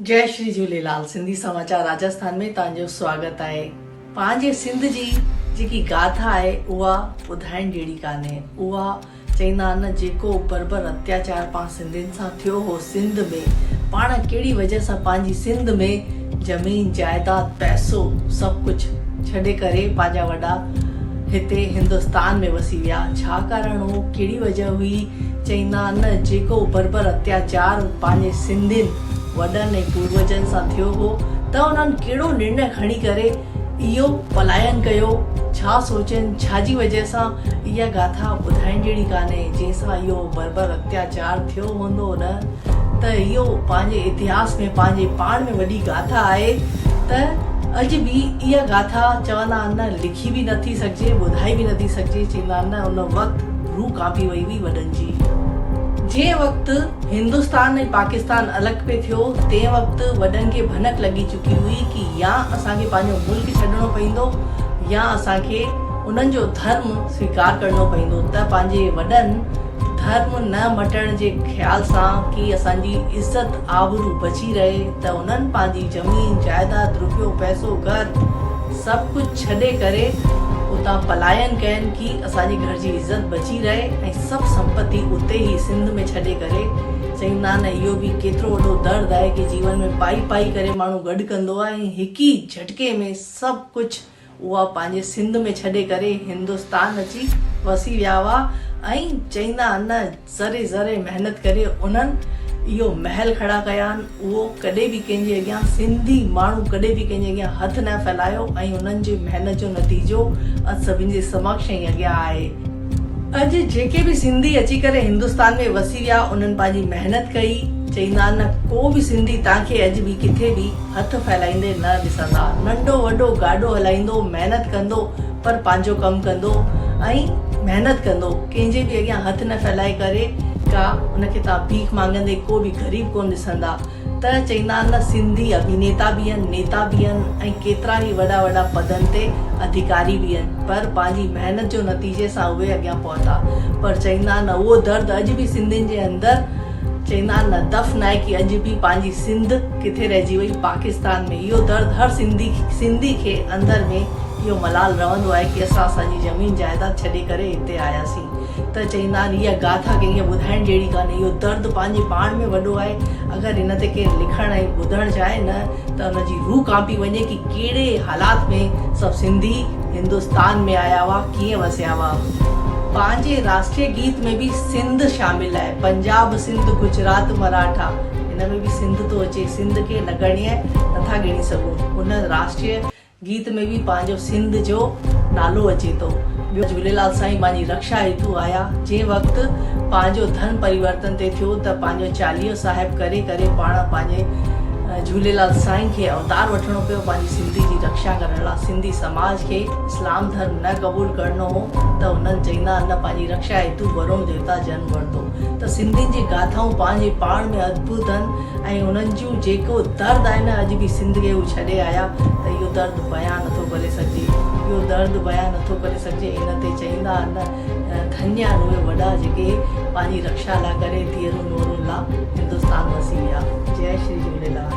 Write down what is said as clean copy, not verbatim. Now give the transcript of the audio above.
جئي شري جهوليلال سنڌي سماچار راجسٿان ۾ توهان جو سواگت آهي پنهنجي سنڌ جي جيڪي گاٿا آهي اها ٻڌائڻ جهڙي ڪانهي اها چئيندا آهن نه جيڪو بربر اتياچار پاڻ سنڌين سان ٿيو هو سنڌ ۾ پاڻ ڪهڙي وجه سان پنهنجي سنڌ ۾ زمين جائداد پئسو سڀ ڪجهه ڇڏي ڪري پنهنجا وڏا هتي هندستان ۾ وسي ويا ڇا ڪارڻ هو ڪهڙي وجه هئي چئيندا آهن نه جيڪو بربر اتياچار پنهنجي سنڌين وڏن ۽ پوروجن سان ٿيو هو ته انهن ڪهڙو نرڻي کڻي ڪري اهو پلايئن ڪيو، ڇا سوچين، ڇا جي وجهه سان، اها گاٿا ٻڌائڻ جهڙي ڪانهي، جنهن سان اهو بربر اتياچار ٿيو هوندو نه ته اهو پنهنجي اتهاس ۾ پنهنجي پاڻ ۾ وڏي گاٿا آهي ته اڄ به اها گاٿا چوندا آهن نه لکي به نٿي سگهجي ٻڌائي به نٿي سگهجي چوندا آهن نه ان وقت روح ڪانپي وئي هئي وڏن جي. جنهن وقت هندستان ۽ پاڪستان الڳ پئي ٿيو، تنهن وقت وڏن کي ڀنڪ لڳي چڪي هئي ڪي يا اسان کي پنهنجو ملڪ ڇڏڻو پئيندو يا اسان کي انهن جو ڌرم سويڪار ڪرڻو پئيندو ته پنهنجي وڏن ڌرم نه مٽڻ جي خيال سان ڪي اسان جي عزت آبرو بچي رهي ته انهن پنهنجي زمين جائداد روپيو پئسو گهر سڀ ڪجهه ڇڏي ڪري اتان پلايئن ڪين ڪي اسان جي گهر جي عزت بچي رهي ۽ سڀ سمپتي اتي ئي سنڌ ۾ ڇڏي ڪري چئيندا آهن اهو به ڪيترو وڏو درد آهي ڪي جيون ۾ پائي پائي ڪري ماڻهو گڏ ڪندو آهي ۽ هڪ ئي جهٽڪي ۾ سڀ ڪجهه اها پنهنجي سنڌ ۾ ڇڏي ڪري هندستان اچي وسي ويا هئا ۽ چئيندا آهن نه ذري ذري محنت ڪري انهن اهو محل کڙا ڪيا آهن اهو ڪڏهن به ڪنهن جي اڳيان سنڌي ماڻهو ڪڏهن به ڪنهن جي اڳيان هٿ نه ڦهلايو ۽ انهن جي محنت جو نتيجو اڄ سڀني جي سمڪش ۽ اڳيان آهي. اڄ جيڪي به سنڌي اچي ڪري هندستان ۾ وسي ويا انهن پنهنجي محنت ڪئي چئيندا آهن نه ڪو به سنڌي توهان کي اڄ به ڪٿي به هٿ ڦهلائيندي نه ڏسندا ننڍو وڏو گاڏو هلائيندو محنت ڪندو پر پنهنجو ڪم ڪندو ۽ محنت ڪندو ڪنهن جي به اڳيان هٿ نه ڦهلائي ڪري ڪا ان کي توهان ڀيک مانگندي ڪو به غريب ڪونه ڏسندا ته چئيندا آهن نه سنڌي اڀينيتا به آهن نيتا به آهن ۽ ڪيترا ئي وڏا وڏا پدن تي اڌيڪاري به آهن پر پنهنجي محنت جو نتيجي سان اهي اڳيان پهتا پر چئيندا آهن نه اهو درد اڄ به سنڌين جي اندر چئيندا آهن نه دفن آهي ڪي اڄ به پنهنجي سنڌ ڪٿي رهجي وئي پاڪستان ۾ اهو درد هر سنڌي سنڌي کي اندر ۾ اهو ملال رهندو آهي ڪي اسان اسان جي زمين جائداد ڇڏي ڪري هتي آياسين ته چئيندا آهن اها گاٿا ڪنهن کي ٻڌائڻ جهڙي ڪانهي اهو درد پنهنجي پاڻ ۾ وڏو آهي اگر ان تي ڪير لکڻ ۽ ٻڌڻ چاهي نه ته ان جي روح ڪانپي وڃي ڪي ڪهڙي حالات ۾ سڀ سنڌي هندستان ۾ آيا هئا ڪيئن وسيا هئا. پنهنجي راشٽريه گيت ۾ به سنڌ شامل آهي پنجاب سنڌ گجرات مراٺا ان ۾ به سنڌ ٿو اچي سنڌ کي نگڻيه نٿا ڳڻي سگهون ان راشٽريه گيت ۾ به پنهنجو سنڌ جو نالو اچي ٿو. ٻيو جهوليلال سائين پنهنجي رڪشا هيتو آيا، جنهن وقت پنهنجو ڌرم پريورتن تي ٿيو ته پنهنجو چاليهو صاحب ڪري ڪري پاڻ پنهنجي جهوليلال سائين کي اوتار وٺڻو پيو پنهنجي سنڌي جي رڪشا ڪرڻ لا سنڌي سماج کي اسلام ڌرم نه قبول ڪرڻو هو ته انهن چئيندا نه پنهنجي رڪشا هيتو ورون ديوتا جنم ورتو ته سنڌين جي گاٿائون پنهنجي پاڻ ۾ ادڀت هن ۽ انهن جون جيڪو درد آهي نه اڄ به سنڌ کي هو ڇڏي آيا ته اهو درد بيان نٿو ڪري سگهجي اهو درد بيان نٿو ڪري سگهجي ان تي چئيندا آهن نه ڌنيا آهن اهي وڏا جيڪي پنهنجي رڪشا لا ڪري ڌيئرون نورون لا هندستان وسي ويا جئي شري جهوليلال.